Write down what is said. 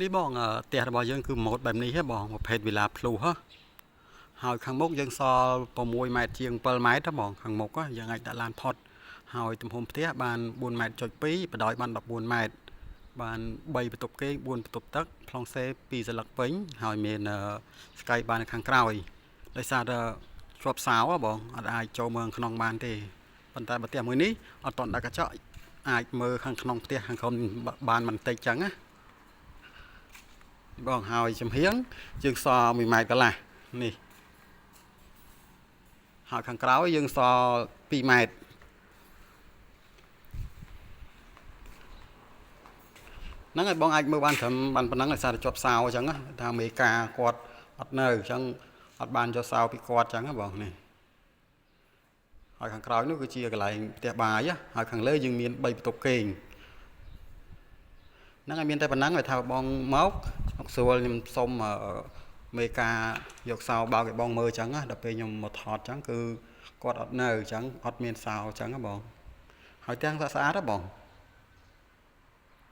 នេះបងផ្ទះរបស់យើងគឺម៉ូតបែបនេះហ៎បងប្រភេទវីឡាភ្លុះហ៎ហើយខាងមុខយើងសល់6ម៉ែត្រជាង7ម៉ែត្រហ៎បងខាងមុខយើងអាចដាក់ឡានផុតហើយទំហំផ្ទះបាន4ម៉ែត្រចុច2បដោយបាន14ម៉ែត្របាន3បន្ទប់គេង4បន្ទប់ទឹកប្លង់សេ2សន្លឹកពេញហើយមានស្កៃបានខាងក្រោយដោយសារតែជាប់សោបងអត់អាចចូលមើលក្នុងបានទេប៉ុន្តែបើផ្ទះមួយនេះអត់តន់ដាក់កញ្ចក់អាចមើលខាងក្នុងផ្ទះខាងក្រោមបានបន្តិចចឹងណាបងហើយចំហៀងយើងសល់1ម៉ែត្រកន្លះនេះហើយខាងក្រោយយើងសល់2ម៉ែត្រហ្នឹងហើយបងអាចមើលបានត្រឹមបានប៉ុណ្ណឹងដោយសារតែជាប់សោអញ្ចឹងថាមេការគាត់អត់នៅអញ្ចឹងអត់បានយកសោពីគាត់អញ្ចឹងបងនេះហើយខាងក្រោយនោះគឺជាកន្លែងផ្ទះបាយហើយខាងលើយើងមាន3បន្ទប់គេងហ្នឹងហើយមានតែប៉ុណ្ណឹងហើយថាបងមកស្រួលខ្ញុំសុំមេការយកសោបោកឲ្យបងមើលអញ្ចឹងដល់ពេលខ្ញុំមកថតអញ្ចឹងគឺគាត់អត់នៅអញ្ចឹងអត់មានសោអញ្ចឹងបងហើយទាំងស្អាតហ៎បង។